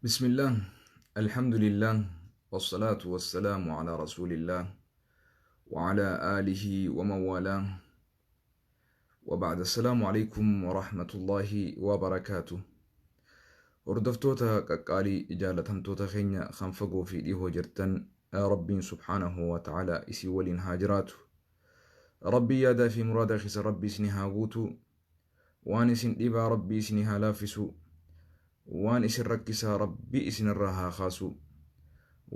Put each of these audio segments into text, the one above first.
Bismillah, Alhamdulillah, wassalatu wassalamu ala rasulillah wa ala alihi wa mawala wa ba'da. Assalaamu alaikum wa rahmatullahi wa barakaatuh. Hordoftoota qaqqaalii, jaalatamtoota keenya kan fagoo fi dhihoo jirtan, Rabbiin subhaanahu wa ta'ala isin waliin haa jiraatu. Rabbii yaadaa fi muraada keessa Rabbi isin haa guutu. Waan isin dhibaa Rabbi isin haa laaffisu. Waan isin rakkisaa Rabbi isinirraa haa kaasu.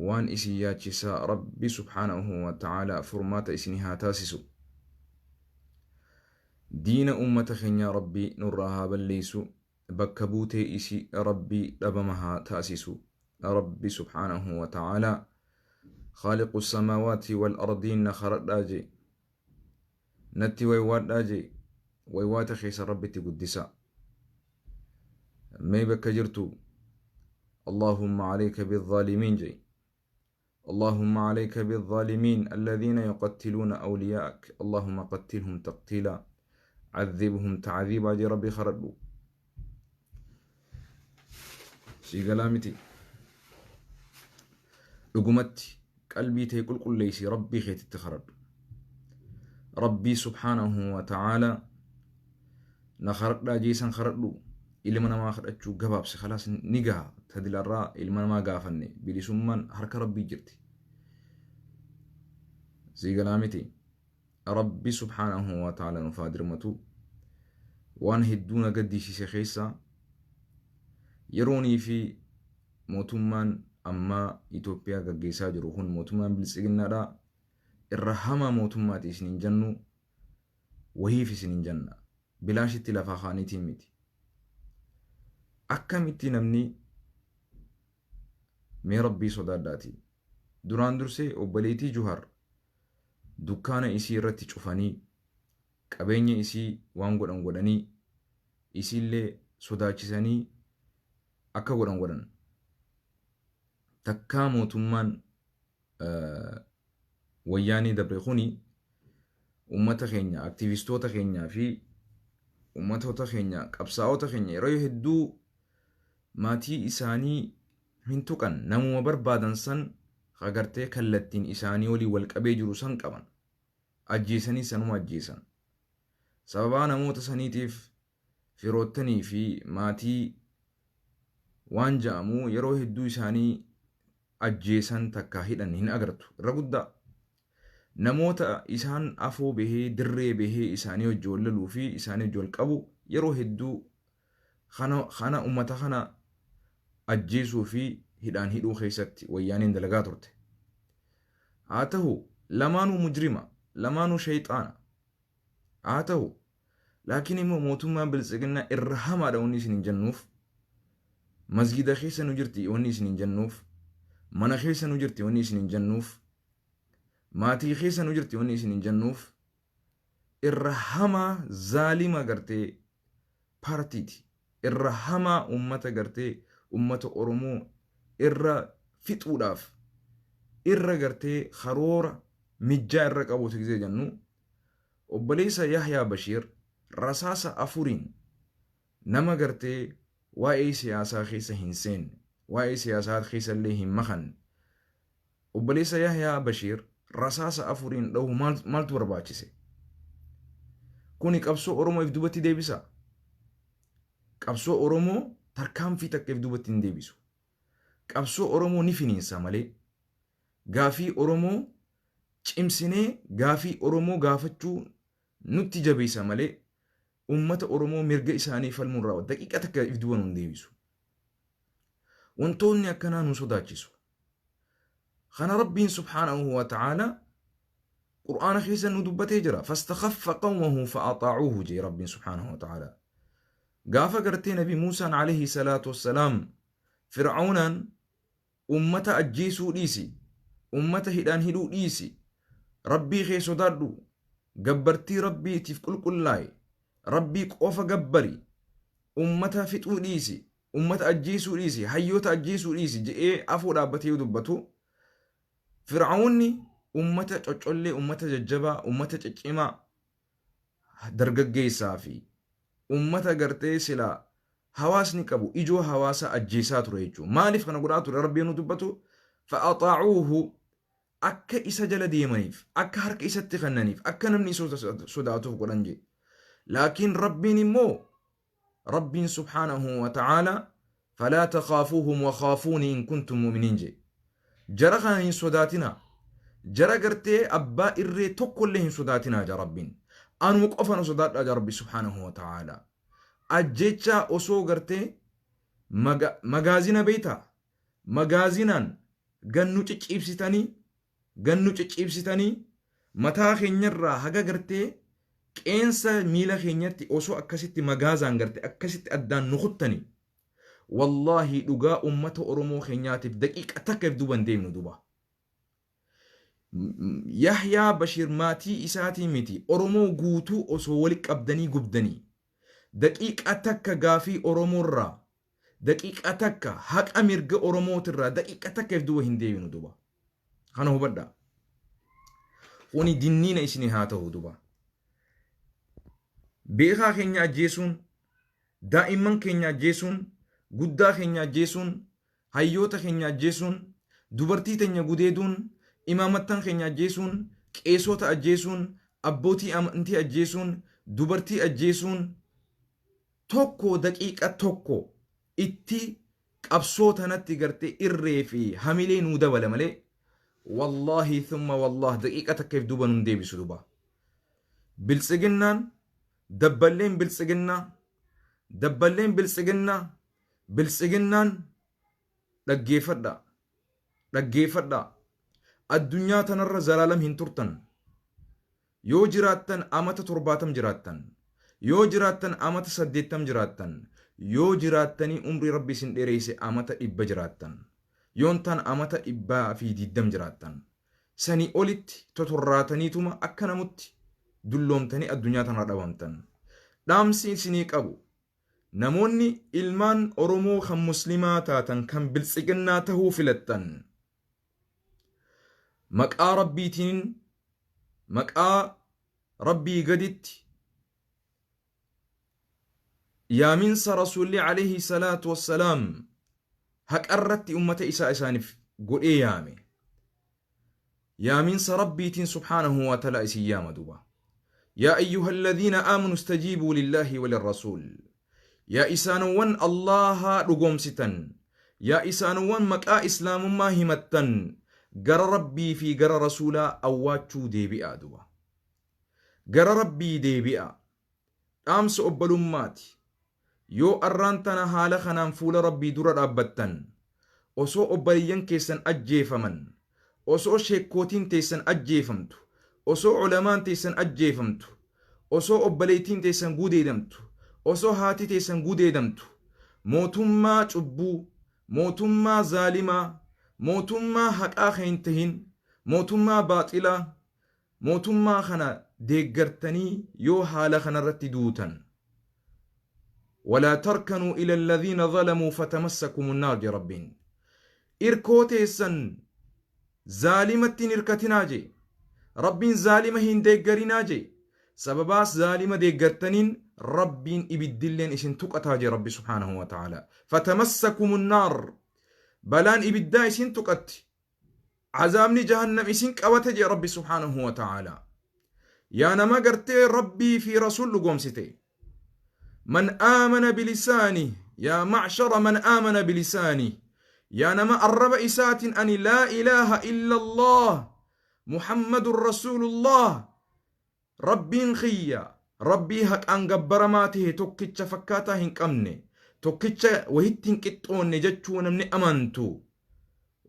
Waan isin yaachisaa Rabbi subhaanahu wa ta'ala furmaata isin haa taasisu. Diina ummata keenyaa Rabbi nurraa haa balleessu. Bakka buutee isi Rabbi dhabama haa taasisu. Rabbi subhaanahu wa ta'ala khaaliqu samaawaati wal ardiin na karadhaa jee. Natti waywaadhaa jee, waywaata keessa Rabbitti guddisa. Mee bakka jirtu Allahumma alayka bizzaalimiin jee. Allahumma alayka bizzaalimiin alladhiina yuqattiluuna awliyaa'ak, Allahumma qattilhum taqtiilaa, cadhibhum tacdhiibaa jee Rabbi karadhu. Sii galaa miti. Dhugumatti qalbii tee qulqulleessi, Rabbii keetitti karadhu. Rabbii subhaanahu wa ta'aalaa na karadhaa jeesan karadhu. Ilma namaa kadhachuu gabaabse, khalaas, ni gaha. Tadilarraa ilma namaa gaafanne, bilisummaan harka Rabbii jirti. Sii galaa miti. Rabbi subhaanahu wa ta'ala nuuf haa dirmatu. Waan hedduu na gaddisiise keessaa, yeroonii fi mootummaan ammaa Itoophiyaa gaggeessaa jiru kun, mootummaan biltsiginnaadha. Irra hamaa mootummaati isin hin jennu, wahiif isin hin jenna. Bilaashitti lafaa kaaniitiin miti. Akkamitti namni mee Rabbii sodaadhaati. Duraan dursee obboleettii Juhar dukkaana isii irratti cufanii, qabeenya isii waan godhan godhanii, isiillee sodaachisanii akka godhan godhan. Takkaa mootummaan wayyaanii dabre kuni ummata keenya, aktivistoota keenyaa fi ummatoota keenya, qabsaa'ota keenya yeroo hedduu maatii isaanii hin tuqan. Namuma barbaadan san agartee kallattiin isaanii olii wal qabee jiru san qaban, ajjeesanii sanuma ajjeesan. Sababaa namoota saniitiif firoottanii fi maatii waan ja'amu yeroo hedduu isaanii ajjeesan takkaa hidhan hin agartu. Irra guddaa namoota isaan afoo bahee, dirree bahee isaanii wajji wal loluu fi isaanii wajji wal qabu yeroo hedduu kana ummata kana ajjeesuu fi hidhaan hidhuu keessatti wayyaaneen dalagaa turte. Haa ta'u, lamaanuu mujrima, lamaanuu shayxaana. Haa ta'u, laakiin immoo mootummaan biltsiginnaa irra hamaadha wanni isin hin jennuuf, masgida keessa nu jirti wanni isin hin jennuuf, mana keessa nu jirti wanni isin hin jennuuf, maatii keessa nu jirti wanni isin hin jennuuf, irra hamaa zaalima gartee paartiiti. Irra hamaa ummata gartee ummata Oromoo irra fixuudhaaf irra gartee karoora mijjaa irra qabuuti gisee jennu, obboleessa Yahyaa Bashiir rasaasa afuriin nama gartee waa'ee siyaasaa keessa hin seenne, waa'ee siyaasaa keessa illee hin makanne, obboleessa Yahyaa Bashiir rasaasa afuriin dhahu maaltu barbaachise? Kuni qabsoo Oromoo if duubatti deebisa? Qabsoo Oromoo tarkaanfii takka if duubatti hin deebisu. Qabsoo Oromoo ni finiinsa malee. Gaafii Oromoo cimsinee gaafii Oromoo gaafachuu nutti jabeessa malee, ummata Oromoo mirga isaanii falmuurraa daqiiqa takka if duuba nu hin deebisu. Wantoonni akkanaa nu sodaachisu. Kana Rabbiin subhaanahu wa ta'ala Qur'aana keessa nu dubbatee jira. Fastakhaffa qawmahu fa'axaa'uuhu jee Rabbiin subhaanahu wa ta'ala. Gaafa gartee Nabi Muusaan alayhi salaatu wassalaam Fir'aunaan ummata ajjeesuu dhiisi, ummata hidhaan hidhuu dhiisi, Rabbii kee sodaadhu, gabbartii Rabbiitiif qulqullaa'i, Rabbii qofa gabbari, ummata fixuu dhiisi, ummata ajjeesuu dhiisi, hayyoota ajjeesuu dhiisi je'ee afoo dhaabbatee yoo dubbatu, Fir'aunni ummata coccollee, ummata jajjabaa, ummata ciccimaa, dargaggeessaa fi ummata gartee silaa hawaasni qabu ijoo hawaasaa ajjeesaa ture jechuudha. Maaliif kana godhaa ture Rabbiin nu dubbatu? Fa'axaa'uuhu akka isa jala deemaniif, akka harka isatti kennaniif, akka namni isa sodaatuuf godhan jee. Laakiin Rabbiin immoo Rabbiin subhaanahu wa ta'aalaa falaa takhaafuuhum wa khaafuuni in kuntum mu'miniin jee. Jara kana hin sodaatinaa. Jara gartee abbaa irree tokkollee hin sodaatinaa jaa Rabbiin. Anuma qofa na sodaadhaa jaa Rabbi subhaanahu wa ta'aalaa. Ajjechaa osoo gartee magaazina beektaa? Magaazinaan gannu cicciibsitanii gannu cicciibsitanii mataa keenyarraa haga gartee qeensa miila keenyatti osoo akkasitti magaazaan garte akkasitti addaan nu kuttanii wallaahi dhugaa ummata Oromoo keenyaatiif daqiiqa takka if duuba hin deemnu duuba. Yahyaa Bashir maatii isaatii miti Oromoo guutuu osoo wali qabdanii gubdanii daqiiqa takka gaafii Oromoorraa daqiiqa takka haqa mirga Oromootirraa daqiiqa takka if duuba hin deebinu duuba. Kana hubadhaa. Kuni dinniina isinii haa ta'u duuba. Beekaa keenya ajjeesuun, daa'imman keenya ajjeesuun, guddaa keenya ajjeesuun, hayyoota keenya ajjeesuun, dubartii teenya gudeeduun, imaamattan keenya ajjeesuun, qeesota ajjeesuun, abbootii amantii ajjeesuun, dubartii ajjeesuun tokko daqiiqa tokko itti qabsoo tanatti gartee irree fi hamilee nuu dabala malee wallaahi thumma wallaah daqiiqa takka if duuba nun deebisu duba. Biltsiginnaan dabballeen biltsiginnaa dabballeen biltsiginnaa biltsiginnaan dhaggeeffadhaa dhaggeeffadhaa addunyaa tanarra zalaalam hin turtan. Yoo jiraattan amata 70 jiraattan. Yoo jiraattan amata 80 jiraattan. Yoo jiraattanii umrii Rabbi isin dheereyse amata 100 jiraattan. Yoon tan amata 120 jiraattan. Sanii olitti totorraataniituma akka namutti dulloomtanii addunyaa tanarra dhabamtan. Dhaamsi isinii qabu namoonni ilmaan Oromoo kan muslimaa taatan kan biltsiginnaa tahuu filattan maqaa Rabbiitiin maqaa Rabbii gaditti yaaminsa Rasuulli alayhi salaatu wassalaam haqarratti ummata isaa isaaniif godhee yaame. Yaaminsa Rabbiitiin subhaanahu wa ta'ala isin yaama duuba. Yaa ayyuha alladhiina aamanu istajiibuu lillaahi walirrasuul. Yaa isaanowwan Allaahaa dhugoomsitan, yaa isaanowwan maqaa Islaamummaa himattan, gara Rabbii fi gara Rasuulaa awwaachuu deebi'aa duba. Gara Rabbii deebi'aa. Dhaamsa obbolummaati. Yoo arraan tana haala kanaan fuula Rabbii dura dhaabbattan, osoo obboleeyyan keessan ajjeefaman, osoo sheekkootiin teessan ajjeefamtu, osoo ulamaan teessan ajjeefamtu, osoo obboleettiin teessan gudeedamtu, osoo haati teessan gudeedamtu, mootummaa cubbuu, mootummaa zaalimaa, mootummaa haqaa kan hin tahin, mootummaa baaxilaa, mootummaa kana deeggartanii yoo haala kanarratti duutan. Walaa tarkanuu ila alladhiina zalamuu fatamassakumu naar jee Rabbiin. Irkoo teessan zaalimatti hin hirkatinaa jee. Rabbiin zaalima hin deeggarinaa jee. Sababaa zaalima deeggartaniin Rabbiin ibiddilleen isin tuqataa jee Rabbi subhaanahu wa ta'ala. Fatamassakumu naar. Balaan ibiddaa isin tuqatti. Azaabni jahannam isin qabata jee Rabbi subhaanahu wa ta'ala. Yaa nama gartee Rabbii fi Rasuul dhugoomsite. Man aamana bilisaani yaa macshara man aamana bilisaani yaa nama arraba isaatiin ani laa ilaaha illa Allah Muhammadun Rasuulullah Rabbiin kiyya Rabbii haqaan gabbaramaa tahe tokkicha fakkaataa hin qabne tokkicha wahitti hin qixxoonne jechuu namni amantu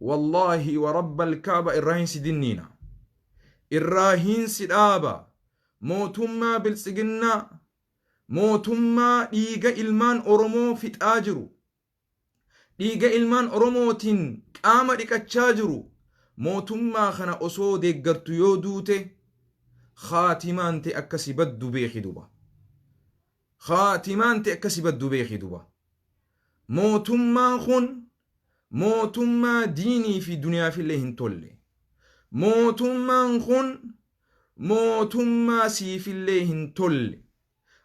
wallaahi wa rabbal kaaba irraa hin si dinniina irraa hin si dhaaba mootummaa biltsiginnaa mootummaa dhiiga ilmaan Oromoo fixaa jiru dhiiga ilmaan Oromootiin qaama dhiqachaa jiru mootummaa kana osoo deeggartu yoo duute khaatimaan te akka si baddu beeki duba. Khaatimaan te akka si baddu beeki duba. Mootummaan kun mootummaa diinii fi duniyaafillee hin tolle. Mootummaan kun mootummaa siifillee hin tolle.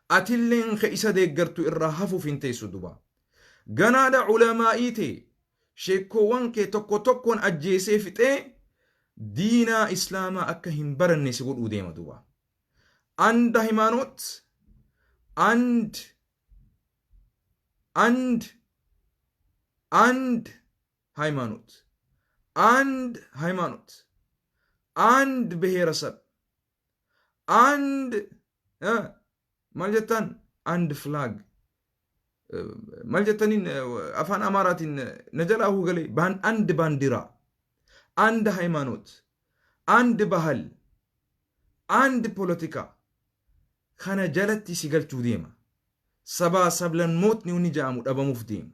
Atilleen ka isa deeggartu irraa hafuuf hin teessu duba. Ganaadha ulamaa'ii tee sheekkoowwan kee tokko tokkoon ajjeesee fixee diinaa islaamaa akka hin baranne si godhuu deema duuba. አንድ ሃይማኖት፣ አንድ አንድ አንድ ሃይማኖት፣ አንድ ሃይማኖት፣ አንድ ብሔረሰብ፣ አንድ maal jettaan አንድ flag maal jettaniin afaan Amaaraatiin na jalaa galee አንድ ባንዲራ፣ አንድ ሃይማኖት፣ አንድ ባህል፣ አንድ ፖለቲካ kana jalatti si galchuu deema. Sabaa sablammootni wanni jedhamu dhabamuuf deema.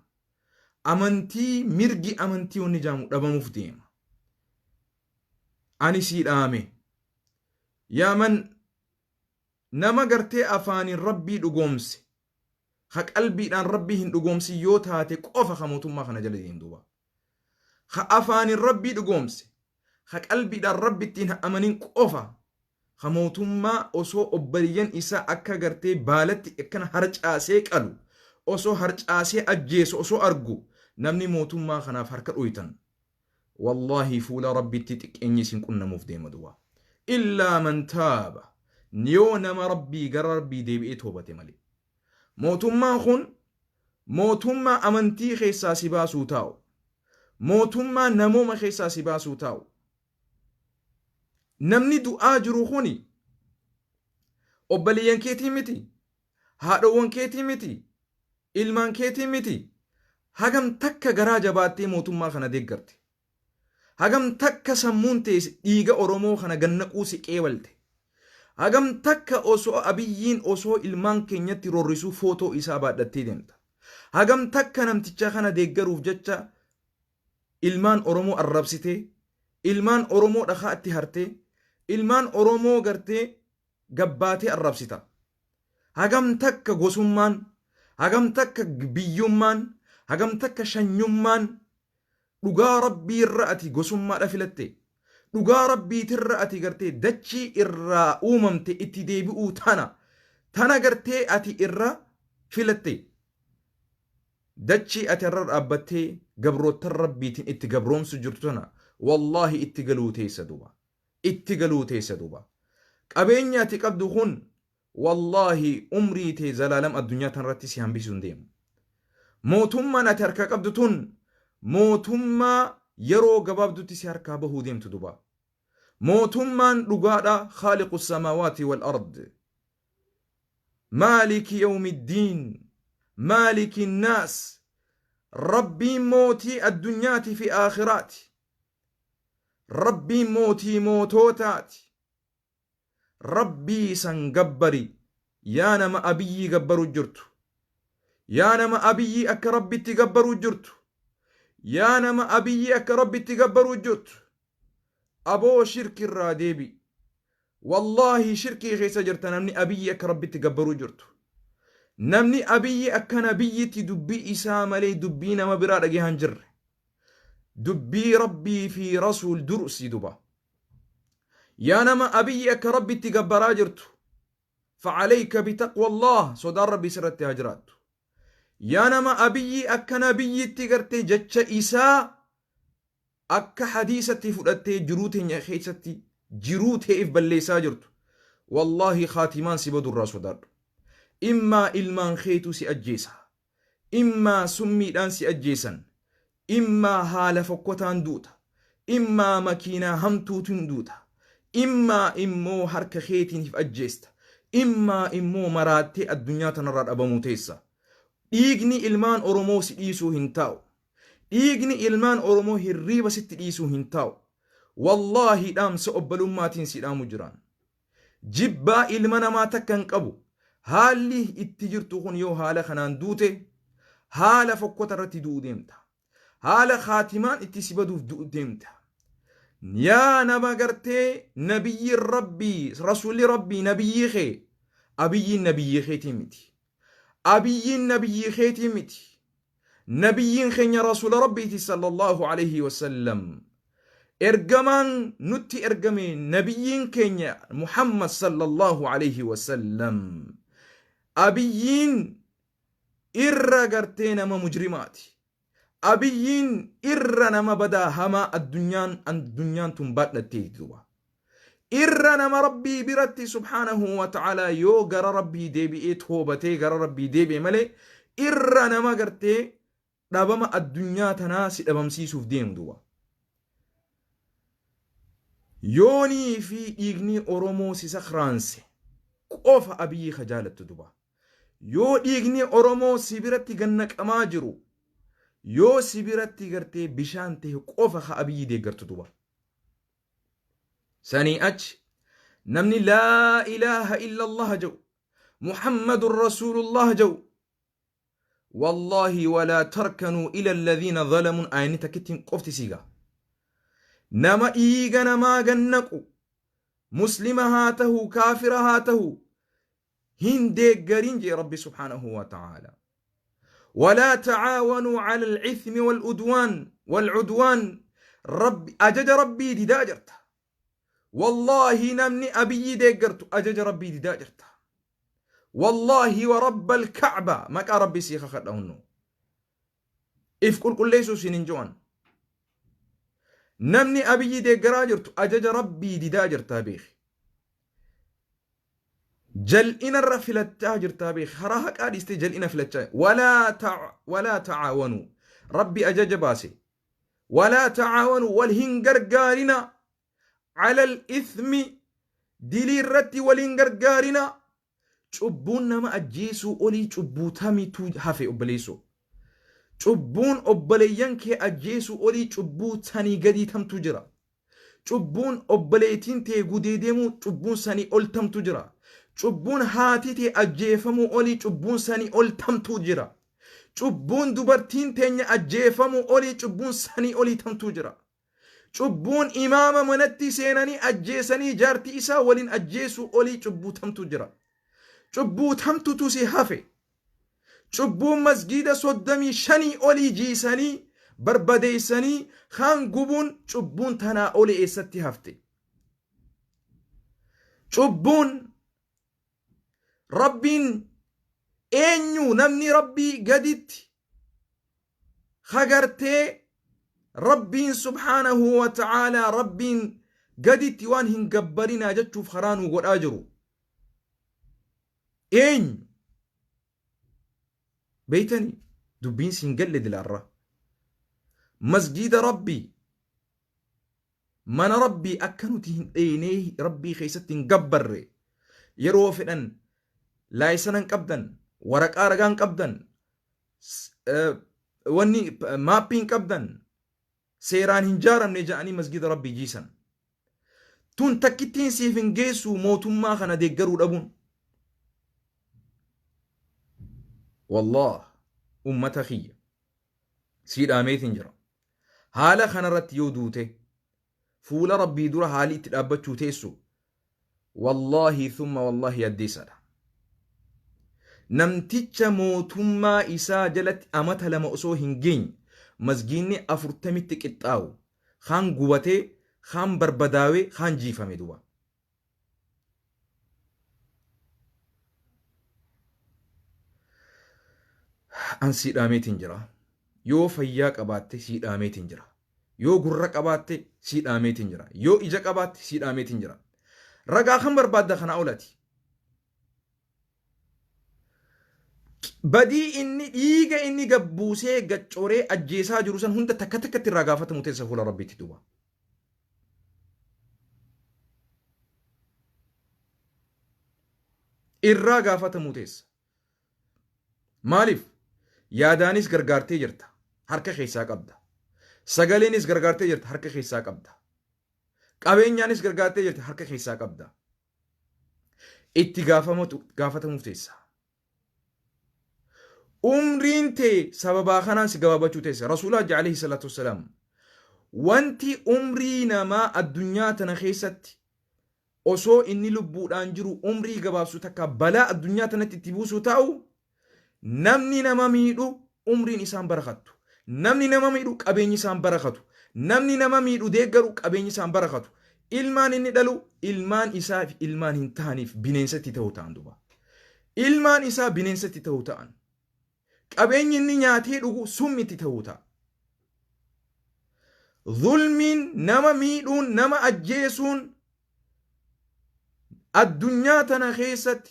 Amantii mirgi amantii wanni jedhamu dhabamuuf deema. Ani sii dhaame. Yaa man nama gartee afaaniin Rabbii dhugoomse, ha qalbiidhaan Rabbii hin dhugoomsin yoo taate qofa ka mootummaa kana jala deemu duuba. Ha afaaniin Rabbii dhugoomse, ha qalbiidhaan Rabbi ittiin amanin qofa ka mootummaa osoo obboleeyyan isaa akka gartee baalatti akkana harcaasee qalu, osoo harcaasee ajjeesu osoo argu namni mootummaa kanaaf harka dhoytan. Wallaahi, fuula Rabbitti xiqqeenyi isin qunnamuuf deema duuba. Illaa man taaba, yoo nama Rabbii gara Rabbii deebi'ee toobate malee. Mootummaan kun mootummaa amantii keessaa si baasuu taa'u. Mootummaa namooma keessaa si baasuu taa'u. Namni du'aa jiru kuni obboleeyyan keetii miti, haadhowwan keetii miti, ilmaan keetii miti. Hagam takka garaa jabaattee mootummaa kana deeggarte. Hagam takka sammuun tee dhiiga Oromoo kana gannaquu si qeebalte. Hagam takka osoo Abiyyiin osoo ilmaan keenyatti roorrisuu footoo isaa baadhattee deemta. Hagam takka namticha kana deeggaruuf jecha ilmaan Oromoo arrabsitee, ilmaan Oromoo dhakaa itti hartee, ilmaan Oromoo gartee gabbaatee arrabsita. Hagam takka gosummaan, hagam takka biyyummaan, hagam takka shanyummaan dhugaa Rabbii irra ati gosummaadha filatte. Dhugaa Rabbiitirra ati gartee dachii irraa uumamte itti deebi'uu tana gartee ati irra filatte. Dachii ati irra dhaabbattee gabroottan Rabbiitiin itti gabroomsu jirtu tana wallaahi itti galuu teessa duuba. Itti galuu teessa duuba. Qabeenya ati qabdu kun wallaahi umrii tee zalaalam addunyaa tanarratti si hambisuu hin deemu. Mootummaan ati harkaa qabdu tun mootummaa yeroo gabaabdutti si harkaa bahuu deemtu duba. Mootummaan dhugaadha khaaliqu samaawaati wal ard. Maaliki yawmi ddiin. Maaliki naas. Rabbiin mootii addunyaatii fi aakhiraati. Rabbiin mootii mootootaati. Rabbii san gabbari, yaa nama Abiyyii gabbaruu jirtu. Yaa nama Abiyyii akka Rabbitti gabbaruu jirtu. Yaa nama Abiyyii akka Rabbitti gabbaruu jirtu. Aboo, shirkirraa deebi. Wallaahi, shirkii keessa jirta namni Abiyyii akka Rabbitti gabbaruu jirtu. Namni Abiyyi akka nabiyyitti dubbii isaa malee dubbii nama biraa dhagahaa hin jirre. Dubbii Rabbii fi Rasuul dursi duba. Yaa nama Abiyyi akka Rabbitti gabbaraa jirtu. فعليك بتقوى الله, sodaan Rabbii sirratti haa jiraattu. Yaa nama Abiyyi akka nabiyyitti gartee jecha isaa akka hadiisatti fudhattee jiruu teenya keessatti jiruu ta'eef balleessaa jirtu. Wallaahi, khaatimaan si badurraa sodaadhu. Immaa ilmaan keetu si ajjeesa. Immaa summiidhaan si ajjeesan. Immaa haala fokkotaan duuta. Immaa makiinaa hamtuutiin duuta. Immaa immoo harka keetiin if ajjeesta. Immaa immoo maraattee addunyaa tanarraa dhabamuu teessa. Dhiigni ilmaan Oromoo si dhiisuu hin taa'u. Dhiigni ilmaan Oromoo hirriiba sitti dhiisuu hin taa'u. Wallaahi, dhaamsa obbolummaatiin si dhaamu jiraan. Jibbaa ilma namaa takka hin qabu. Haalli itti jirtu kun yoo haala kanaan duute, haala fokkota irratti du'uu deemta. Haala khaatimaan itti si baduuf du'u deemta. Yaa nama gartee nabiyyi Rabbii, rasuulli Rabbii nabiyyi kee, Abiyyiin nabiyyi keetii miti. Abiyyiin nabiyyi keetii miti. Nabiyyiin keenya rasuula Rabbiiti صلى الله عليه وسلم. Ergamaan nutti ergame nabiyyiin keenya Muhammad صلى الله عليه وسلم. Abiyyiin Irra gartee nama mujrimaati. Abiyyiin irra nama badaa hamaa addunyaan tun baadhatteeti duuba. Irra nama Rabbii biratti subhaanahu wa ta'aalaa yoo gara Rabbii deebi'ee toobatee gara Rabbii deebi'e malee irra nama gartee dhabama addunyaa tanaa si dhabamsiisuuf deemu duuba. Yoonii fi dhiigni Oromoo si sakraanse qofa Abiyyii ka jaalattu duba. Yoo dhiigni Oromoo si biratti gannaqamaa jiru, yoo si biratti gartee bishaan ta'e qofa ka Abiyyii deeggartu duba. Sanii achi namni laa ilaaha illallah jedhu, Muhammadun Rasuulullah jedhu, Wallaahi walaa tarkanuu ila alladhiina zalamuun ayanni takkittiin qofti sii gaha. Nama dhiiga namaa gannaqu, muslima haa tahu, kaafira haa tahu, hin deeggarin jee Rabbi subhaanahu wa ta'aala. Walaa tacaawanuu cala al'ithmi wal'udwaan wal'udwaan Rabbi ajaja Rabbii didaa jirta. Wallaahi namni Abiyyii deeggartu ajaja Rabbii didaa jirta. Wallaahi wa rabbal ka'ba maqaa Rabbii sii kakadha hunnu. If qulqulleessuu siin hin jo'an. Namni Abiyyii deeggaraa jirtu ajaja Rabbii didaa jirtaa beeki. Jal'inarra filachaa jirtaa beeki. Karaa haqaa dhiistee jal'ina filachaa. Walaa ta'aawanuu. Rabbi ajaja baase. Walaa ta'aawanuu wal hin gargaarinaa. Alal ithmi dilii irratti wal hin gargaarinaa. Cubbuun nama ajjeesuu olii cubbuu tamitu hafe obboleessoo? Cubbuun obboleeyyan kee ajjeesuu olii cubbuu sanii gadii tamtu jira? Cubbuun obboleettiin tee gudeedemuu cubbuun sanii ol tamtu jira? Cubbuun haati tee ajjeefamuu olii cubbuun sanii ol tamtu jira? Cubbuun dubartiin teenya ajjeefamuu olii cubbuun sanii olii tamtu jira? Cubbuun imaama manatti seenanii ajjeesanii jaartii isaa waliin ajjeesuu olii cubbuu tamtu jira? Cubbuu tamtutu si hafe? Cubbuun masgiida 35 olii jiisanii barbadeessanii kaan gubuun cubbuun tanaa olii eessatti hafte? Cubbuun Rabbiin eenyu namni Rabbii gaditti hagartee Rabbiin subhaanahu wa ta'aalaa Rabbiin gaditti waan hin gabbarinaa jechuuf karaa nu godhaa jiru eenyu beeytanii? Dubbiin siin galle dilaarra masgiida Rabbii, mana Rabbii akka nuti hin dheeynee Rabbii keessatti hin gabbarre yeroo fedhan laayisana hin qabdan, waraqaa ragaa hin qabdan, wanni maappii hin qabdan, seeraan hin jaaramne ja'anii masgida Rabbii jiisan. Tun takkittiin siif hin geessu mootummaa kana deeggaruu dhabuun. Wallaah ummata kiyya sii dhaameetiin jira. Haala kanarratti yoo duute fuula Rabbii dura haalli itti dhaabbachuu teessu wallaahi thumma wallaahi yaddeessaadha. Namticha mootummaa isaa jalatti amata 2 osoo hin geenye masgiinni 40tti qixxaawu kaan gubatee, kaan barbadaawee, kaan jiifame duuba. An sii dhaameetiin jira. Yoo fayyaa qabaatte sii dhaameetiin jira. Yoo gurra qabaatte sii dhaameetiin jira. Yoo ija qabaatte sii dhaameetiin jira. Ragaa kan barbaadda kanaa olati. Badii inni dhiiga inni gabbuusee gaccoree ajjeesaa jiru san hunda takka takkatti irraa gaafatamu teessa fuula Rabbiitti duuba. Irraa gaafatamuu teessa. Maaliif? Yaadaanis gargaartee jirta. Harka keessaa qabda. Sagaleenis gargaartee jirta. Harka keessaa qabda. Qabeenyaanis gargaartee jirta. Harka keessaa qabda. Itti gaafatamuuf teessa. Umriin tee sababaa kanaan si gabaabachuu teessa. Rasuulaa alayhi salaatu wassalaam. Wanti umrii namaa addunyaa tana keessatti osoo inni lubbuudhaan jiru umrii gabaabsu takka balaa addunyaa tanatti itti buusuu taa'u, namni nama miidhu umriin isaan barakattu. Namni nama miidhu qabeenyi isaan barakatu. Namni nama miidhu deeggaru qabeenyi isaan barakatu. Ilmaan inni dhalu ilmaan isaa fi ilmaan hin ta'aniif bineensatti ta'uu ta'an duba. Ilmaan isaa bineensatti ta'uu ta'an. Qabeenyi inni nyaatee dhugu summitti ta'uu ta'a. Zulmiin nama miidhuun nama ajjeesuun addunyaa tana keessatti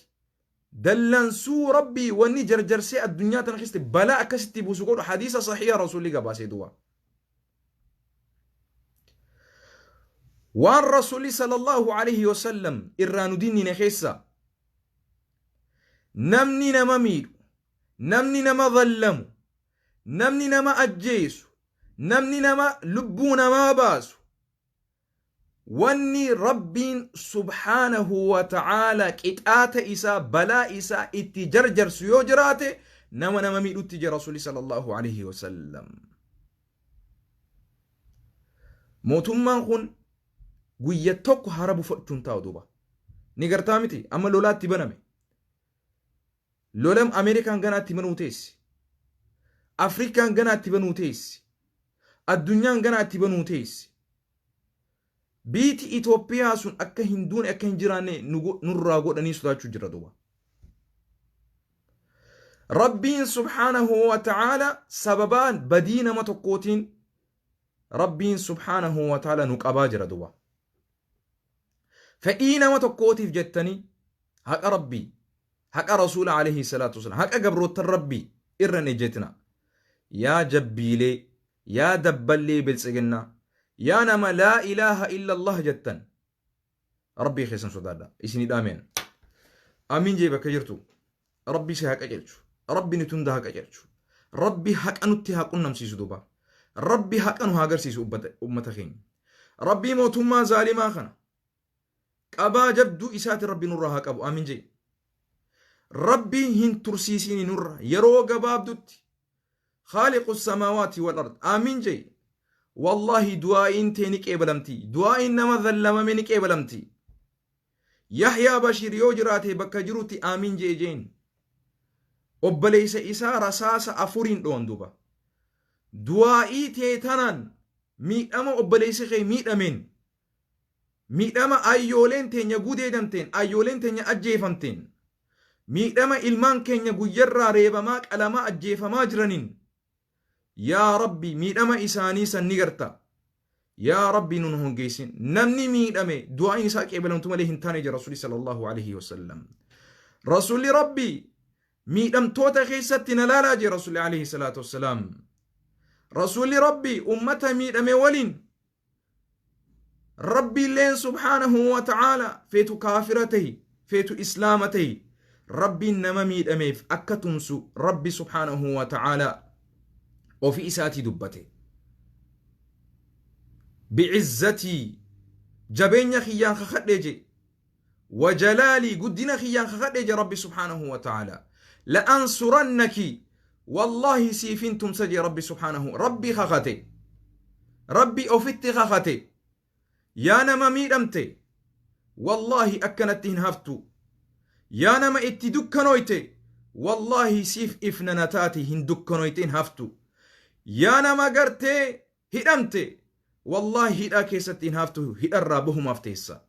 dallansuu Rabbii wanni jarjarsee addunyaa tana keessatti balaa akkasitti buusu godhu hadiisa sahiha Rasuulli gabaasee duuba. Waan Rasuulli sallallahu alaihi wasallam irraa nu dinnine keessa namni nama miidhu, namni nama zallamu, namni nama ajjeesu, namni nama lubbuu namaa baasu, wanni Rabbiin subhaanahu wa ta'aala qixaata isaa balaa isaa itti jarjarsu yoo jiraate nama nama miidhutti jira Rasuulli sallallahu alaihi wasallam. Mootummaan kun guyya tokko hara buufachuun taa'u duuba. Ni gartaa miti amma lolaatti baname. Lolam Ameerikaan ganaatti banuu teessi. Afrikaan ganaatti banuu teessi. Addunyaan ganaatti banuu teessi. Biiti Itoophiyaa sun akka hin duune akka hin jiraanne nurraa godhanii sodaachuu jira duuba. Rabbiin subhaanahu wa ta'aala sababaan badii nama tokkootiin Rabbiin subhaanahu wa ta'aala nu qabaa jira duuba. Fedhii nama tokkootiif jettanii haqa Rabbii, haqa Rasuula alayhi salaatu wasalaam, haqa gabroottan Rabbii irra hin ejjetina. Yaa jabbiilee, yaa dabballee biltsiginnaa, yaa nama laa ilaaha illallah jettan Rabbii keessan sodaadha. Isinii dhaameen. Amiin jee bakka jirtu. Rabbi si haa qajeelchu. Rabbi nuti hunda haa qajeelchu. Rabbi haqa nutti haa qunnamsiisu duuba. Rabbi haqa nu haa agarsiisu ummata keenya. Rabbii mootummaa zaalimaa kana qabaa jabduu isaati Rabbi nurraa haa qabu. Amiin jee. Rabbi hin tursiisini nurra yeroo gabaabdutti Khaaliqu samaawaati wal ard. Amiin jee. Wallahi du'aa'iin tee ni qeebalamti. Du'aa'iin nama zallamame ni qeebalamti. Yahyaa Bashiir yoo jiraate bakka jirutti amiin jee jeen. Obboleessa isaa rasaasa afuriin dhowan duuba. Du'aa'ii tee tanaan miidhama obboleessi kee miidhameen miidhama ayyooleen teenya gudeedamteen ayyooleen teenya ajjeefamteen miidhama ilmaan keenya guyyarraa reebamaa qalamaa ajjeefamaa jiraniin yaa Rabbi miidhama isaanii san ni garta. Yaa Rabbi nun hongeessin. Namni miidhame du'aa'iin isaa qeebalamtu malee hin taane jira Rasuulli sallallahu alaihi wasallam. Rasuulli Rabbi miidhamtoota keessatti na laalaa jira Rasuulli alaihi salaatu wassalaam. Rasuulli Rabbi ummata miidhame waliin Rabbiilleen subhaanahu wa ta'aala feetu kaafira tahi feetu islaama tahi Rabbiin nama miidhameef akka tumsu Rabbi subhaanahu wa ta'aala ofii isaatii dubbate. Bi'izzatii jabeenya kiyyaan kakadhee jee wa jalaalii guddina kiyyaan kakadhee jee Rabbi subhaanahu wa ta'aala la'ansurannaki wallaahi siifin tumsa jee Rabbi subhaanahu Rabbi kakate Rabbi ofitti kakate yaa nama miidhamte wallaahi akkanatti hin haftu yaa nama itti dukkanoyte wallaahi siif ifna na taati hin dukkanoyte hin haftu yaa nama gartee hidhamte wallaahi hidhaa keessatti hin haftu hidharraa bahumaaf teessa.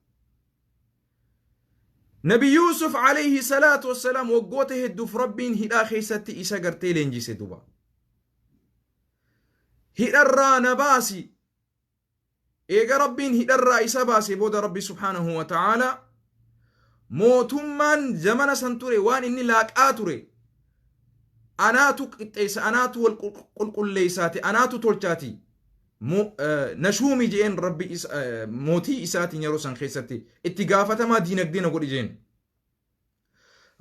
Nabi Yuusuf alayhi salaatu wassalaam waggoota hedduuf Rabbiin hidhaa keessatti isa gartee leenjise duba. Hidharraa na baasi. Eega Rabbiin hidharraa isa baase booda Rabbi subhaanahu wa ta'aala mootummaan zamana san ture waan inni laaqaa ture anaatu qixxeessa anaatu wal qulqulleessaati anaatu tolchaati na shuumi je'een Rabbi mootii isaatiin yeroo san keessatti itti gaafatamaa diinagdee na godhi jeen.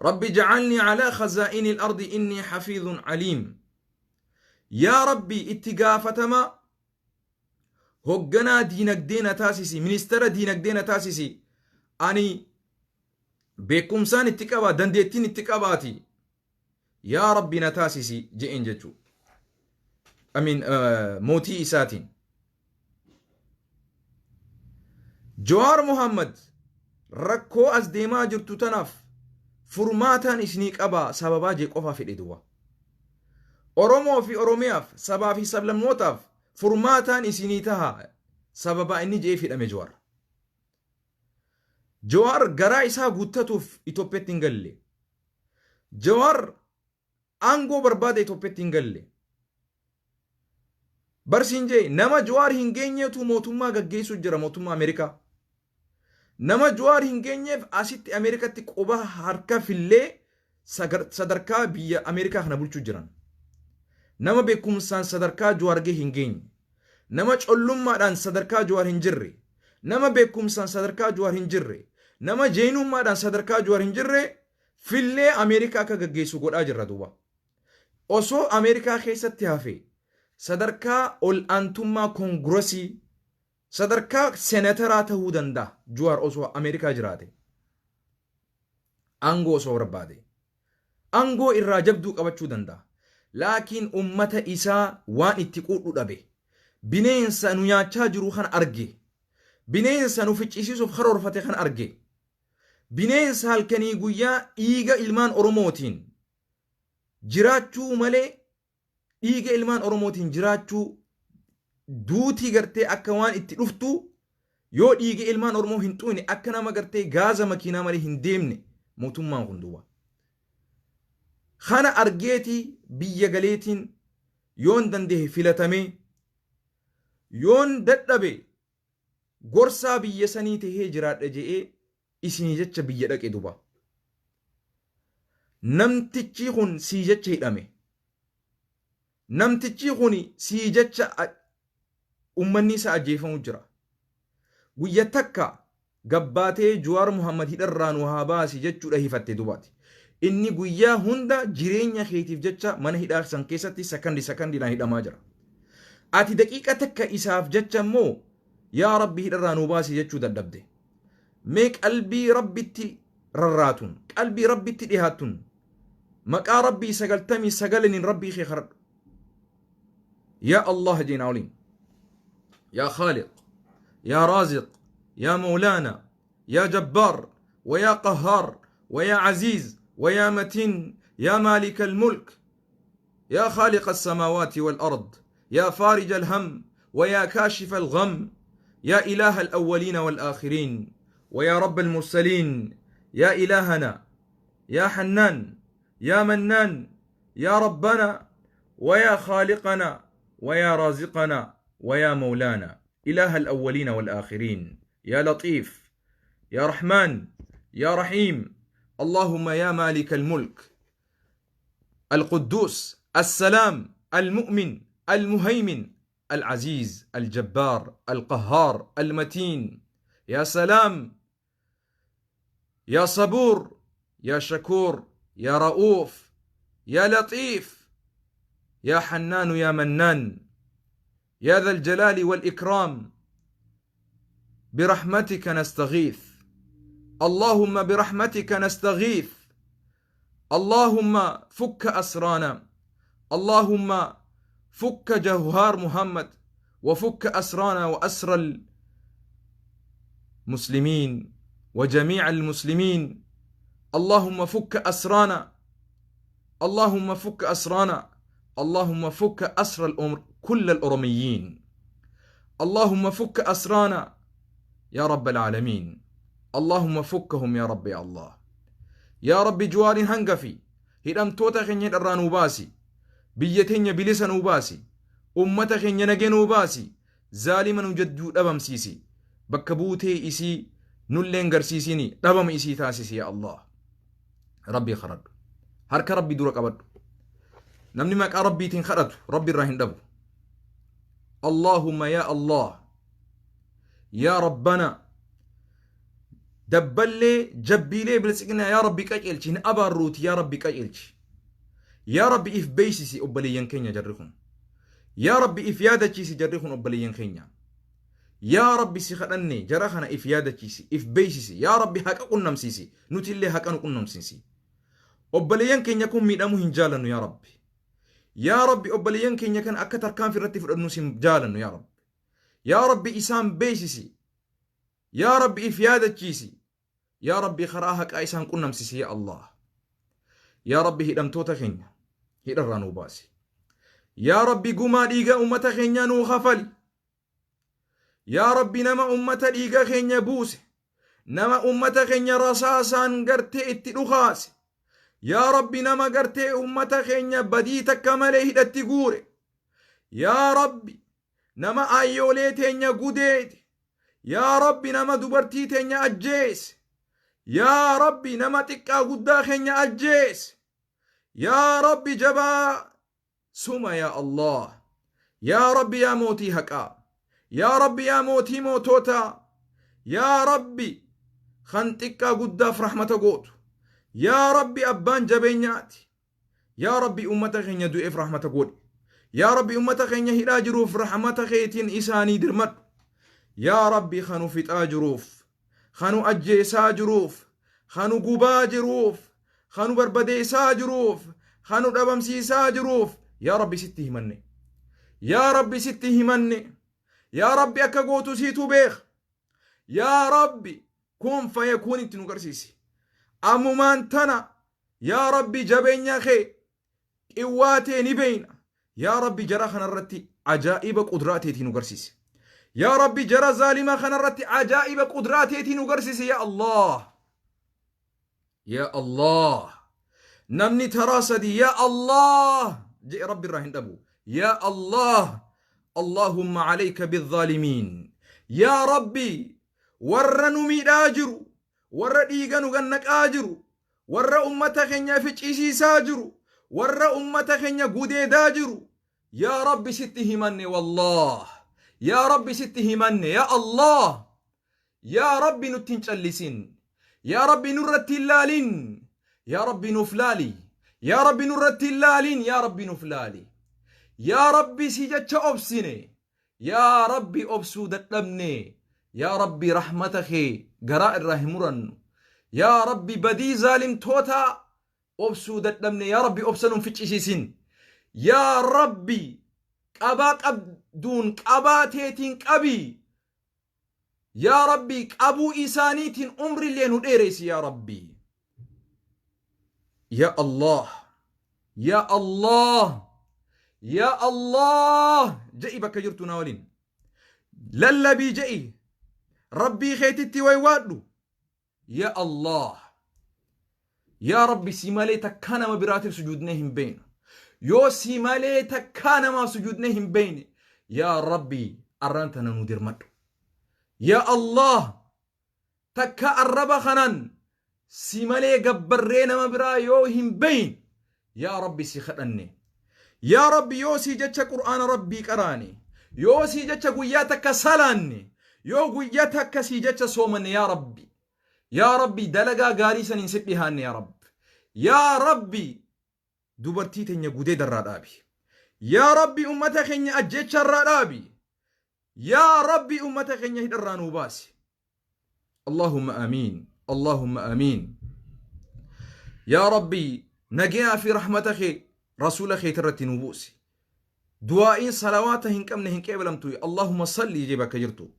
Rabbi ja'alni alaa khazaa'ini al-ardi inni hafiidhun aliim. Yaa Rabbi itti gaafatamaa hogganaa diinagdee na taasisi ministeera diinagdee na taasisi ani beekumsaan itti qaba dandeettiin itti qabaati yaa Rabbi na taasisi je'een jechuu. Amiin mootii isaatiin. Jawaar Mohammad rakkoo as deemaa jirtu tanaaf furmaataan isinii qaba sababaa jee qofaa fedhe duwwa. Oromoo fi Oromiyaaf sabaa fi sablammootaaf furmaataan isinii taha sababaa inni je'ee fidhame Jawaar. Jawaar garaa isaa guuttatuuf Itoophiyaatti hin galle. Jawaar Aangoo barbaada Itoophiyaatti hin galle. Barsiin jee nama Jawaar hin geenyeetu mootummaa gaggeessuu jira, mootummaa Ameerikaa. Nama Jawaar hin geenyeef asitti Ameerikatti quba harka fillee sadarkaa biyya Ameerikaa kana bulchuu jiran. Nama beekumsaan sadarkaa Jawaar gahee hin geenye. Nama collummaadhaan sadarkaa Jawaar hin jirre. Nama beekumsaan sadarkaa Jawaar hin jirre. Nama jeenummaadhaan sadarkaa Jawaar hin jirre fillee Ameerikaa akka gaggeessu godhaa jirra duuba. Osoo Ameerikaa keessatti hafe sadarkaa ol aantummaa koongirasii, sadarkaa senataraa ta'uu danda'a Jawaar osoo Ameerikaa jiraate. Aangoo osoo barbaade. Aangoo irraa jabduu qabachuu danda'a. Laakiin ummata isaa waan itti quudhu dhabe. Bineensa nu nyaachaa jiru kana arge. Bineensa nu ficcisiisuuf karoorfate kana arge. Bineensa halkanii guyyaa dhiiga ilmaan Oromootiin jiraachuu malee, dhiiga ilmaan Oromootiin jiraachuu, duutii gartee akka waan itti dhuftu yoo dhiiga ilmaan Oromoo hin xuqne akka nama gartee gaaza makiinaa malee hin deemne mootummaan kun duuba. Kana argeetii biyya galeetiin yoon danda'e filatamee, yoon dadhabe gorsaa biyya sanii tahee jiraadha je'ee isinii jecha biyya dhaqe duba. Namtichi kun sii jecha hidhame. Namtichi kun sii jecha ummanni isaa ajjeefamu jira. Guyya takka gabbaatee Jawaar Muhammad hidharraa nu haa baasi jechuudha hifatte dubaati. Inni guyyaa hunda jireenya keetiif jecha mana hidhaa san keessatti sakandi sakandiidhaan hidhamaa jira. Ati daqiiqa takka isaaf jecha immoo yaa Rabbi hidharraa nu baasi jechuu dadhabde. Mee qalbii Rabbitti rarraatun, qalbii Rabbitti dhihaattun, maqaa Rabbii 99n Rabbii kee kadhadhu. Yaa Allah jeenaa waliin. Yaa Khaaliq, yaa Raaziq, yaa Mawlaana, yaa Jabbaar, ويا قهار ويا عزيز ويا متين يا مالك الملك يا خالق السماوات والأرض يا فارج الهم ويا كاشف الغم يا إله الأولين والآخرين ويا رب المرسلين يا إلهنا يا حنان يا منان يا ربنا ويا خالقنا ويا رازقنا ويا مولانا إله الأولين والآخرين يا لطيف يا رحمن يا رحيم اللهم يا مالك الملك القدوس السلام المؤمن المهيمن العزيز الجبار القهار المتين يا سلام يا صبور يا شكور يا رؤوف يا لطيف يا حنان يا منان يا ذا الجلال والإكرام برحمتك نستغيث اللهم برحمتك نستغيث اللهم فك أسرانا اللهم فك جوهر محمد وفك أسرانا وأسر المسلمين وجميع المسلمين اللهم فك أسرانا اللهم فك أسرانا اللهم فك أسر الأمر كل الأرميين اللهم فك أسرانا يا رب العالمين اللهم فكهم يا رب يا الله يا رب Jawaariin hangafi hidhamtoota keenya hidharraa nuu baasi, biyya teenya bilisa nuu baasi, ummata keenya nagee nuu baasi, zaalima nu jadduu dhabamsiisi, bakka buutee isii nulleen garsiisini, dhabama isii taasisi ya Allah. Rabbii kadhadhu, harka Rabbii dura qabadhu. Namni maqaa Rabbiitiin kadhatu Rabbi irraa hin dhabu. اللهم يا الله يا ربنا dabballee jabbiilee biltsiginaa yaa Rabbi qaceelchi, hin abaarruuti, yaa Rabbi qaceelchi, yaa Rabbi if beeksisi obboleeyyan keenya jarri kun, yaa Rabbi if yaadachiisi jarri kun obboleeyyan keenya, yaa Rabbi si kadhanne, jara kana if yaadachiisi, if beeksisi, yaa Rabbi haqa qunnamsiisi, nuti illee haqa nu qunnamsiisi. Obboleeyyan keenya kun miidhamuu hin jaalannu. Yaa Rabbi, yaa Rabbi, obboleeyyan keenya kan akka tarkaanfii irratti fudhannus hin jaalannu. Yaa Rabbi, yaa Rabbi, isaan beeksisi, yaa Rabbi if yaadachiisi, yaa Rabbi karaa haqaa isaan qunnamsiisi. Yaa Allah, yaa Rabbi, hidhamtoota keenya hidharraa nuu baasi. Yaa Rabbi, gumaa dhiiga ummata keenyaa nuu kafali. Yaa Rabbi, nama ummata dhiiga keenya buuse, nama ummata keenya rasaasaan gartee itti dhukaase. Yaa Rabbi, nama gartee ummata keenya badii takka malee hidhatti guure. Yaa Rabbi, nama ayyoolee teenya gudeede. Yaa Rabbi, nama dubartii teenya ajjeese. Yaa Rabbi, nama xiqqaa guddaa keenya ajjeese. Yaa Rabbi, jabaa suma, yaa Allah. Yaa Rabbi, yaa mootii haqaa. Yaa Rabbi, yaa mootii moototaa. Yaa Rabbi, kan xiqqaa guddaaf rahmata gootu. Yaa Rabbi, abbaan jabeenyaati. Yaa Rabbi, ummata keenya du'eef rahmata godhi. Yaa Rabbi, ummata keenya hidhaa jiruuf rahmata keetiin isaanii dirmadhu. Yaa Rabbi, kanu fixaa jiruuf, kanu ajjeesaa jiruuf, kanu gubaa jiruuf, kanu barbadeessaa jiruuf, kanu dhabamsiisaa jiruuf, yaa Rabbi, sitti himanne. Yaa Rabbi, sitti himanne. Yaa Rabbi, akka gootu siitu beeka. Yaa Rabbi, kun fayakuun itti nu garsiisi. Ammumaan tana, yaa Rabbi, jabeenya kee qiwwaa ni beeyna. Yaa Rabbi, jara kanarratti ajaa'iba qudraa teetii nu garsiisi. Yaa Rabbi, jara zaalima kanarratti ajaa'iba qudraa teetii nu garsiisi, yaa Allah. Yaa Allah. Namni taraa sadi yaa Allah jedhe Rabbi irraa hin dhabu. Yaa Allah. Allahumma alayka bizzaalimiin. Yaa Rabbi, warra nu miidhaa jiru, warra dhiiga nu gannaqaa jiru, warra ummata keenya ficcisiisaa jiru, warra ummata keenya gudeedaa jiru. Yaa Rabbi, sitti himanne, wallah. Yaa Rabbi, sitti himanne, yaa Allah. Yaa Rabbi, nutti hin callisin. Yaa Rabbi, nurratti hin laalin. Yaa Rabbi, nuuf laali. Yaa Rabbi, nurratti hin laalin. Yaa Rabbi, nuuf laali. Yaa Rabbi, si jecha obsine. Yaa Rabbi, obsuu dadhabne. Yaa Rabbi, rahmata kee garaa irraa hin murannu. Yaa Rabbi, badii zaalimtoota obsuu dadhabne. Yaa Rabbi, obsa nun ficcisiisin. Yaa Rabbi, qabaa qabduun qabaa teetiin qabi. Yaa Rabbi, qabuu isaaniitiin umrillee nu dheereysi, yaa Rabbi. Yaa Allah. Yaa Allah. Yaa Allah. Je'i bakka jirtu na waliin. Lallabii je'i. Rabbii keetitti waywaadhu. Yaa Allah. Yaa Rabbi, si malee takkaa nama biraatiif sujuudnee hin beeknu. Yoo si malee takkaa namaaf sujuudnee hin beekne, yaa Rabbi, arraan tana nu dirmadhu. Yaa Allah, takka arraba kanaan si malee gabbarree nama biraa yoo hin beekne, yaa Rabbi, si kadhanne. Yaa Rabbi, yoo si jecha Qur'aana Rabbii qaraane, yoo si jecha guyyaa takka salaanne, yoo guyyaa takka si jecha soomanne, yaa Rabbi. Yaa Rabbi, dalagaa gaarii saniin si dhihaanne, yaa Rabbi. Yaa Rabbi, dubartii teenya gudeedarraa dhaabi. Yaa Rabbi, ummata keenya ajjecharraa dhaabi. Yaa Rabbi, ummata keenya hidharraa nuu baasi. Allahumma amiin. Allahumma amiin. Yaa Rabbi, nagayaa fi rahmata kee rasuula keetirratti nuu buusi. Du'aa'iin salawaata hin qabne hin qeebalamtu. Allahumma salli jee bakka jirtu.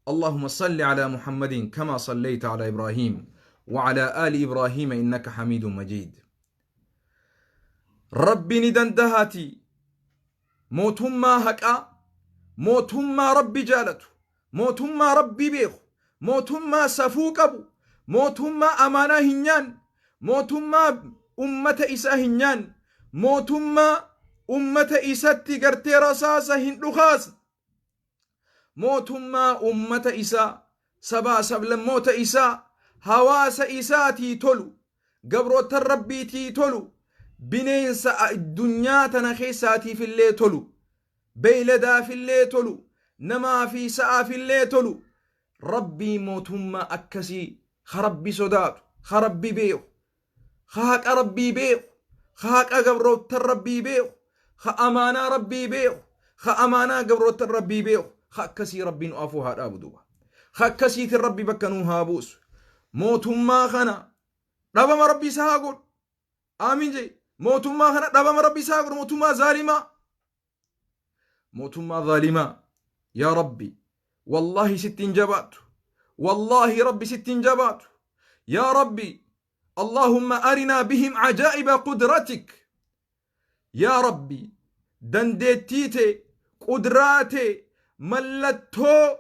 اللهم صل على محمد كما صليت على إبراهيم وعلى آل إبراهيم إنك حميد مجيد. ربي ندندهاتي mootummaa haqaa, mootummaa Rabbi jaalatu, mootummaa Rabbi beeku, mootummaa safuu qabu, mootummaa amaanaa hin nyaanne, mootummaa ummata isaa hin nyaanne, mootummaa ummata isatti gartee rasaasa hin dhukaasne, mootummaa ummata isaa, sabaa sablammoota isaa, hawaasa isaatii tolu, gabroottan Rabbiitii tolu, bineensa addunyaa tana keessaatiif illee tolu, beeyladaaf illee tolu, namaa fi sa'aaf illee tolu. Rabbii mootummaa akkasii, ka Rabbi sodaatu, ka Rabbi beeku, ka haqa Rabbii beeku, ka haqa gabroottan Rabbii beeku, ka amaanaa Rabbii beeku, ka amaanaa gabroottan Rabbii beeku, ka akkasii Rabbi nu afuu haa dhaabu duuba. Ka akkasiitiin Rabbi bakka nuu haa buusu. Mootummaa kana dhabama Rabbi isaa haa godhu. Aamin jee. Mootummaa kana dhabama Rabbi isaa haa godhu. Mootummaa zaalimaa. Mootummaa zaalimaa. Yaa Rabbi, wallahi sitti hin jabaatu. Wallahi Rabbi sitti hin jabaatu. Yaa Rabbi, Allahumma arinaa bihim ajaa'iba qudratik. Yaa Rabbi, dandeettii tee, qudraa tee, mallattoo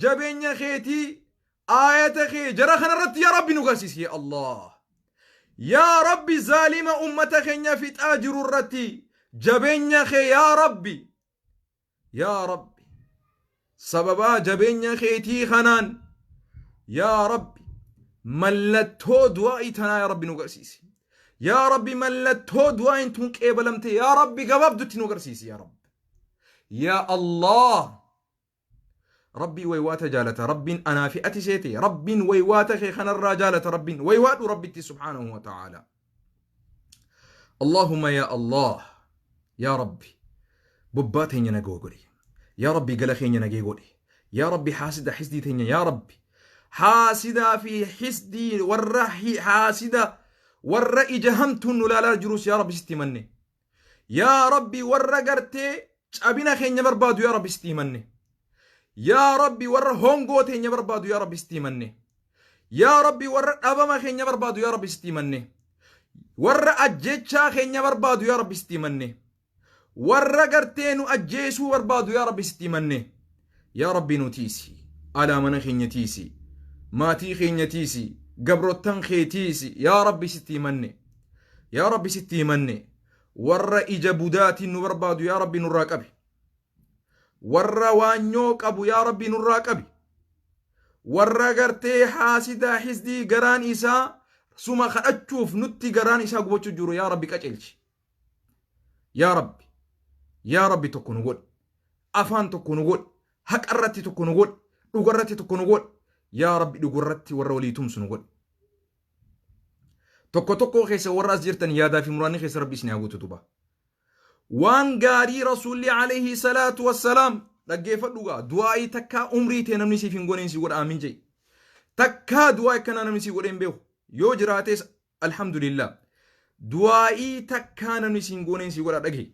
jabeenya keetii, aayata kee jara kanarratti, yaa Rabbi, nu garsiisi, yaa Allah. Yaa Rabbi, zaalima ummata keenya fixaa jiru irratti jabeenya kee, yaa Rabbi, yaa Rabbi, sababaa jabeenya keetii kanaan, yaa Rabbi, mallattoo du'aa'ii tanaa, yaa Rabbi, nu garsiisi. Yaa Rabbi, mallattoo du'aa'iin tun qeebalamte, yaa Rabbi, gabaabdutti nu garsiisi, yaa Rabbi. Yaa Allah, Rabbii waywaata jaalata. Rabbiin anaa fi ati seete Rabbiin waywaata kee kanarraa jaalata. Rabbiin waywaadhu Rabbitti subhaanahu wa ta'ala. Allahumma yaa Allah, yaa Rabbi, bobbaa teenya nagoo godhi. Yaa Rabbi, gala keenya nagee godhi. Yaa Rabbi, haasida hisdii teenya, yaa Rabbi, haasidaa fi hisdii warra haasida warra ija hamtuun nu laalaa jirus, yaa Rabbi, sitti himanne. Yaa Rabbi, warra gartee cabina keenya barbaadu, yaa Rabbi, sitti himanne. Yaa Rabbi, warra hongoo teenya barbaadu, yaa Rabbi, sitti himanne. Yaa Rabbi, warra dhabama keenya barbaadu, yaa Rabbi, sitti himanne. Warra ajjechaa keenya barbaadu, yaa Rabbi, sitti himanne. Warra gartee nu ajjeesuu barbaadu, yaa Rabbi, sitti himanne. Yaa Rabbi, nu tiisi. Alaa mana keenya tiisi. Maatii keenya tiisi. Gabrottan kee tiisi. Yaa Rabbi, sitti himanne. Yaa Rabbi, sitti himanne. Warra ija budaatiin nu barbaadu, yaa Rabbi, nurraa qabi. Warra waanyoo qabu, yaa Rabbi, nurraa qabi. Warra gartee haasidaa hisdii garaan isaa suma kadhachuuf nutti garaan isaa gubachuu jiru, yaa Rabbi, qaceelchi. Yaa Rabbi, yaa Rabbi, tokko nu godhi. Afaan tokko nu godhi. Haqa irratti tokko nu godhi. Dhuga irratti tokko nu godhi. Yaa Rabbi, dhuga irratti warra walii tumsu nu godhi. Tokko tokko keessa warra as jirtan yaadaa fi muraanni keessa Rabbi isin haa guutu duba. Waan gaarii Rasuulli alayhi salaatu wassalaam, dhaggeeffadhu gaa, du'aa'ii takkaa umrii tee namni siif hin godheen si godha, aamin jedhi. Takkaa du'aa akkanaa namni si godheen beeku. Yoo jiraates alhamdulillah. Du'aa'ii takkaa namni si hin gooneen si godha, dhagahi.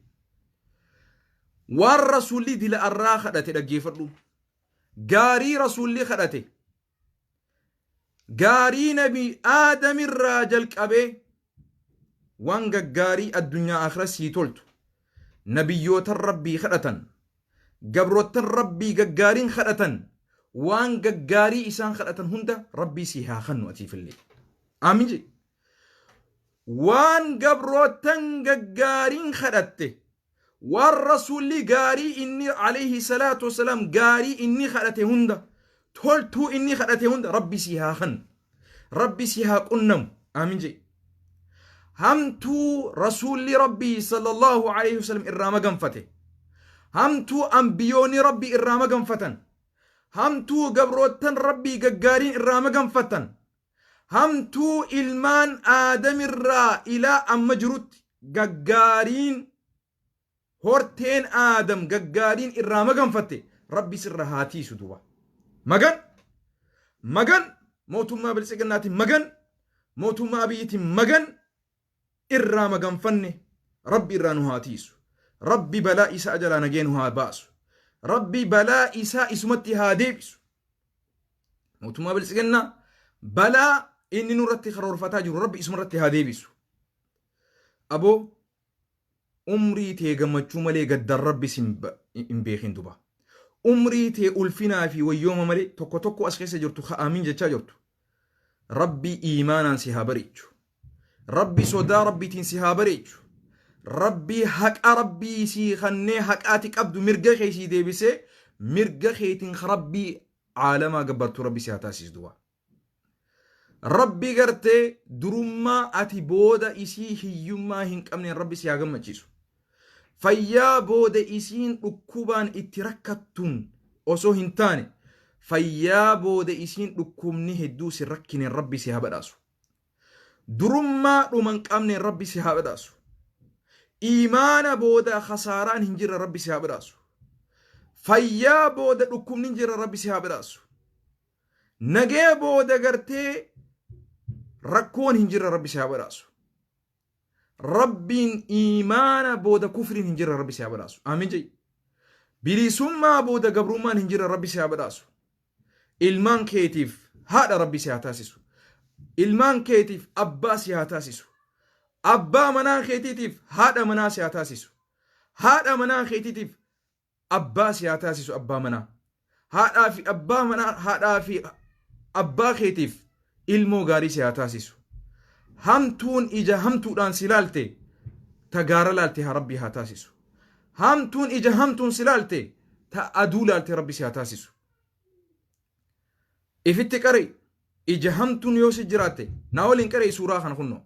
Waan Rasuulli dila arraa kadhate dhaggeeffadhu. Gaarii Rasuulli kadhate. Gaarii Nabi Aadamirraa jalqabee waan gaggaarii addunyaa akhira sii toltu nabiyyootan Rabbii kadhatan, gabrottan Rabbii gaggaariin kadhatan, waan gaggaarii isaan kadhatan hunda Rabbii sii haa kennu atiifillee. Aamin jedhi. Waan gabroottan gaggaariin kadhatte, waan Rasuulli gaarii inni alayhi salaatu wasalaam gaarii inni kadhate hunda, toltuu inni kadhate hunda, Rabbi si haa kennu, Rabbi si haa qunnamu, aamin jedhi. Hamtuu Rasuulli Rabbii sallallahu alayhi wasallam irraa maganfate, hamtuu ambiyoonni Rabbii irraa maganfatan, hamtuu gabroottan Rabbii gaggaariin irraa maganfatan, hamtuu ilmaan Aadamirraa ilaa amma jirutti gaggaariin horteen Aadam gaggaariin irraa maganfatte Rabbi sirra haa tiisu duba. Magan magan mootummaa Biltsiginnaatiin, magan mootummaa Abiyyiitiin, magan irraa maganfanne Rabbi irraa nu haa tiisu. Rabbi balaa isaa jalaa nagee nu haa baasu. Rabbi balaa isaa isumatti haa deebisu. Mootummaa Biltsiginnaa balaa inni nurratti karoorfataa jiru Rabbi isumarratti haa deebisu. Aboo, umrii tee gammachuu malee gaddaan Rabbi hin beekin duba. Umrii tee ulfinaa fi wayyooma malee, tokko tokko as keessa jirtu ka aamin jechaa jirtu. Rabbi iimaanaan si haa bareechu. Rabbi sodaa Rabbiitiin si haa bareechu. Rabbi haqa Rabbii sii kannee haqaati qabdu mirga kee sii deebisee mirga keetiin Rabbii caalamaa gabbartuu Rabbi si haa taasisu duba. Rabbi gartee durummaa ati booda isii hiyyummaa hin qabneen Rabbi si haa gammachiisu. Fayyaa booda isiin dhukkubaan itti rakkattuun osoo hin taane, fayyaa booda isiin dhukkubni hedduu si rakkineen Rabbi si haa badhaasu. Durummaa dhuma hin qabneen Rabbi si haa badhaasu. Iimaana booda khasaaraan hin jirre Rabbi si haa badhaasu. Fayyaa booda dhukkubni hin jirre Rabbi si haa badhaasu. Nagee booda gartee rakkoon hin jirre Rabbi si haa badhaasu. Rabbiin iimaana booda kufriin hin jirre Rabbi si haa badhaasu. Aamin jedhi. Bilisummaa booda gabrummaan hin jirre Rabbi si haa badhaasu. Ilmaan keetiif haadha Rabbi si haa taasisu. Ilmaan keetiif abbaa si haa taasisu. Abbaa manaa keetiitiif haadha manaa si haa taasisu. Haadha manaa keetiitiif abbaa si haa taasisu abbaa manaa. Haadhaa fi abbaa manaa, haadhaa fi abbaa keetiif ilmoo gaarii si haa taasisu. Hamtuun ija hamtuudhaan si laalte ta gaara laalte haa Rabbi haa taasisu. Hamtuun ija hamtuun si laalte ta aduu laalte Rabbi si haa taasisu. Ifitti qari ija hamtuun yoo si jiraatte naa waliin qari suuraa kana kunnoo.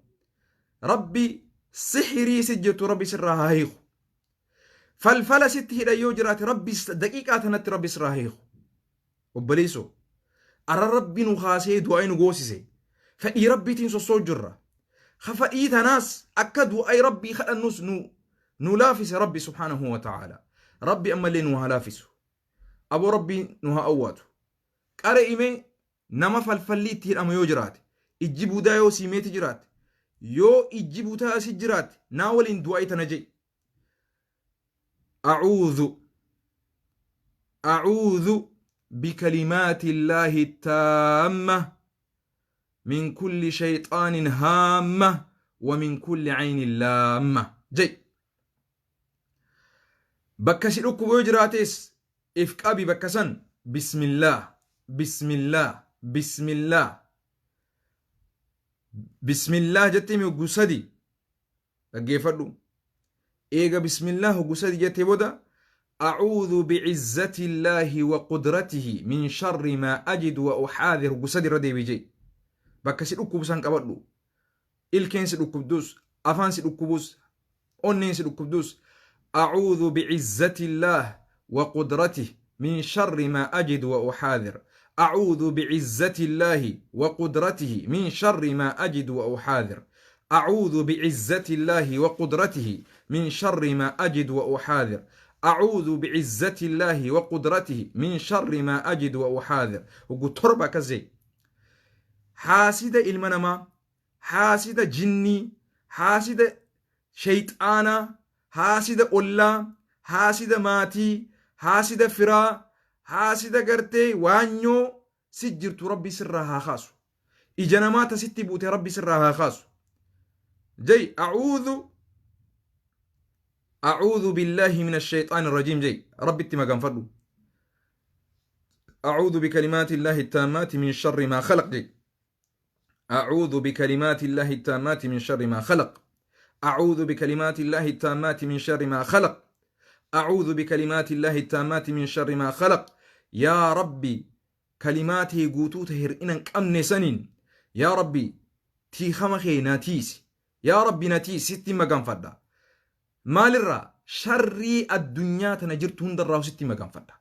Rabbi sihirii si jirtu Rabbi sirraa haa hiiku. Falfala sitti hidhan yoo jiraate Rabbi daqiiqaa tanatti Rabbi sirraa haa hiiku. Obboleessoo, arra Rabbi nu kaasee du'aa nu goosise. Fedhii Rabbiitiin sossoo jirra. Ka fedhii tanaas akka du'aa Rabbii kadhannus nu laafise Rabbi subhaanahu wa ta'aala. Rabbi ammallee nu haa laafisu. Aboo Rabbi nu haa awwaatu. Qara imee nama falfalli itti hidhamu yoo jiraate, ijji buudaa yoo siimeeti jiraate, yoo ijji butaa si jiraate, naa waliin du'aa tana je'i. أعوذ أعوذ بكلمات الله التامة من كل شيطان هامة ومن كل عين لامة. جي bakka si dhukkubu yoo jiraates if qabi bakka san bismillah, bismillah, bismillah, bismillah jettee hogguu sadi dhaggeeffadhu. Eega bismillah hogguu sadi jettee booda أعوذ بعزة الله وقدرته من شر ما أجد وأحاذر hogguu sadi irra deebii jee. Bakka si dhukkubu san qabadhu. Ilkeen si dhukkubdus, afaan si dhukkubus, onneen si dhukkubdus, أعوذ بعزة الله وقدرته من شر ما أجد وأحاذر، أعوذ بعزة الله وقدرته من شر ما أجد وأحاذر، أعوذ بعزة الله وقدرته من شر ما أجد وأحاذر، أعوذ بعزة الله وقدرته من شر ما أجد وأحاذر. وقلت تربة كزي حاسد المنما، حاسد جني، حاسد شيطانا، حاسد أولا، حاسد ماتي، حاسد فرا، حاسد قرتي وانيو سجرت ربي سرها خاص. إجانا ما تستي بوتي ربي سرها خاص. جي أعوذ بالله من الشيطان الرجيم. جي ربي اتما كان فردو. أعوذ بكلمات الله التامات من شر ما خلق. جي أعوذ بكلمات الله التامات من شر ما خلق، أعوذ بكلمات الله التامات من شر ما خلق، أعوذ بكلمات الله التامات من شر ما خلق. يا ربي كلماته قوتوته إنك أمن سنين. يا ربي تي خمخي ناتيس، يا ربي ناتيس ستي مقام فدا. مال الرا شري الدنيا تنجرت هند الرا ستي مقام فدا.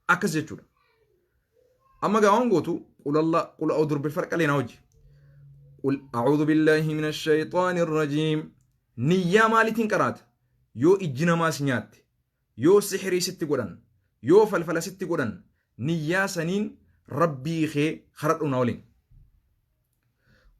أكس جتشورا. أما قاون قوتو قل الله قل أعوذ بالفرق علينا وجه. قل أعوذ بالله من الشيطان الرجيم. نية مالتين قرات يو إجنا ما سنيات، يو سحري ست قرن، يو فلفل ست قرن، نية سنين ربي خي خرط نولين.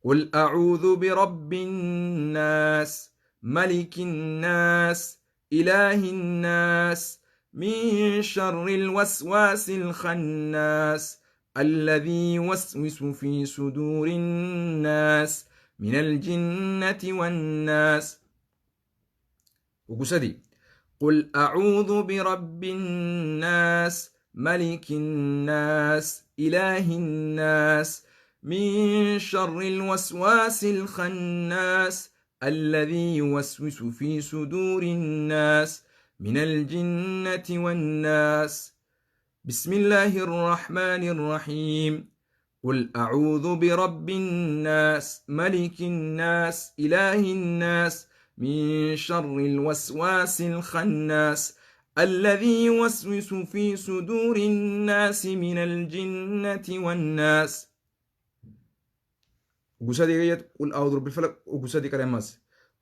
قل أعوذ برب الناس، ملك الناس، إله الناس، من شر الوسواس الخناس الذي يوسوس في صدور الناس من الجنة والناس. وقصدي قل أعوذ برب الناس، ملك الناس، إله الناس، من شر الوسواس الخناس الذي يوسوس في صدور الناس من الجنة والناس. بسم الله الرحمن الرحيم. قل أعوذ برب الناس، ملك الناس، إله الناس، من شر الوسواس الخناس الذي يوسوس في صدور الناس من الجنة والناس. قل أعوذ برب الفلق.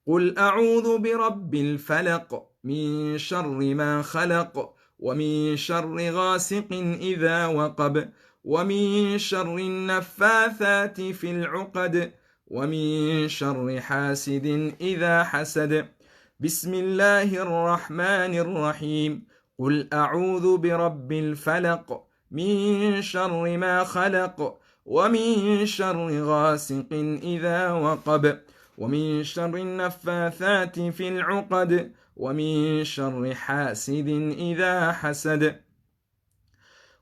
قل أعوذ برب الفلق من شر ما خلق، ومن شر غاسق إذا وقب، ومن شر النفاثات في العقد، ومن شر حاسد إذا حسد. بسم الله الرحمن الرحيم. قل أعوذ برب الفلق من شر ما خلق، ومن شر غاسق إذا وقب، ومن شر النفاثات في العقد، ومن شر حاسد إذا حسد.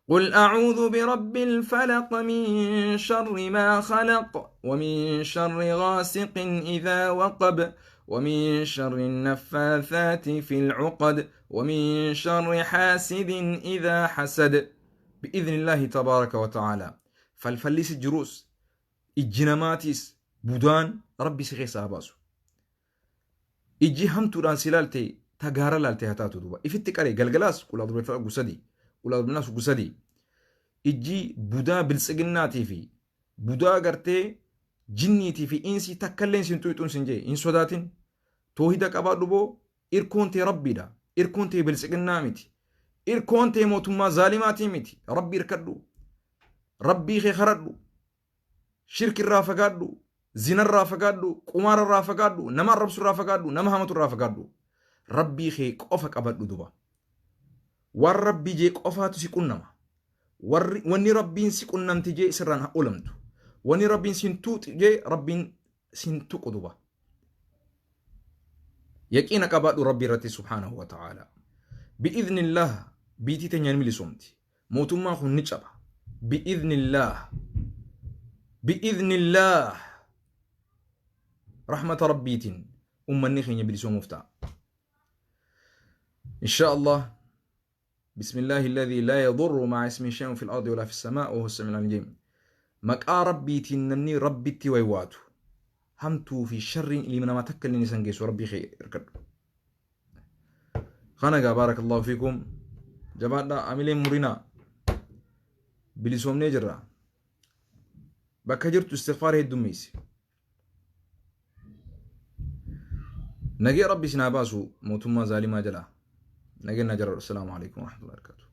قل أعوذ برب الفلق من شر ما خلق ومن شر غاسق إذا وقب ومن شر النفاثات في العقد ومن شر حاسد إذا حسد بإذن الله تبارك وتعالى. فالفليس الجروس الجنماتيس budaan Rabbi si keessaa haa baasu. Ijji hamtuudhaan si laalte ta gaara laalte haa taatu duuba. Ifitti qaree galgalaas qulaa dureeffadha gusadii. Qulaa dureeffadha gusadii. Ijji budaa biltsiginnaatii fi budaa gartee jinniitii fi insii takkalleen sin tuyxuun sin jee hin sodaatin. Toohida qabaadhu boo, irkoon tee Rabbiidha. Irkoon tee biltsiginnaa miti. Irkoon tee mootummaa zaalimaatii miti. Rabbi irkadhu. Rabbii kee karadhu. Shirkirraa fagaadhu, zinarraa fagaadhu, qumaararraa fagaadhu, nama arrabsurraa fagaadhu, nama hamaturraa fagaadhu. Rabbii kee qofa qabadhu duba. Waan Rabbii jee qofaatu si qunnama. Warri wanni Rabbiin si qunnamti jee sirraan haa olamtu. Wanni Rabbiin sin tuuxi jee Rabbiin sin tuqu duba. Yaqiina qabaadhu Rabbii irratti subhaanahu wa ta'ala. Bi'iznillah biitii teenya ni bilisoomti. Mootummaan kun ni caba. Bi'idhnillaah. Bi'idhnillaah. Rahmata Rabbiitiin ummanni keenya bilisoomuuf ta'a. Insha Allah. بسم الله الذي لا يضر مع اسمه شيء في الأرض ولا في السماء وهو السميع العليم. Maqaa Rabbiitiin namni Rabbitti waywaatu hamtuu fi sharriin ilma namaa takka illee isaan geessu. Rabbii kee irkadhu. Kana gaa, baarakallahu fiikum, jabaadhaa, amileen murinaa, bilisoomnee jirra. Bakka jirtu istighfaara heddummeessi. Nagee Rabbi isin haa baasu mootummaa zaalimaa jalaa. Nageen na jira. Assalaamu alaikum warahmatullahi wabarakatuh.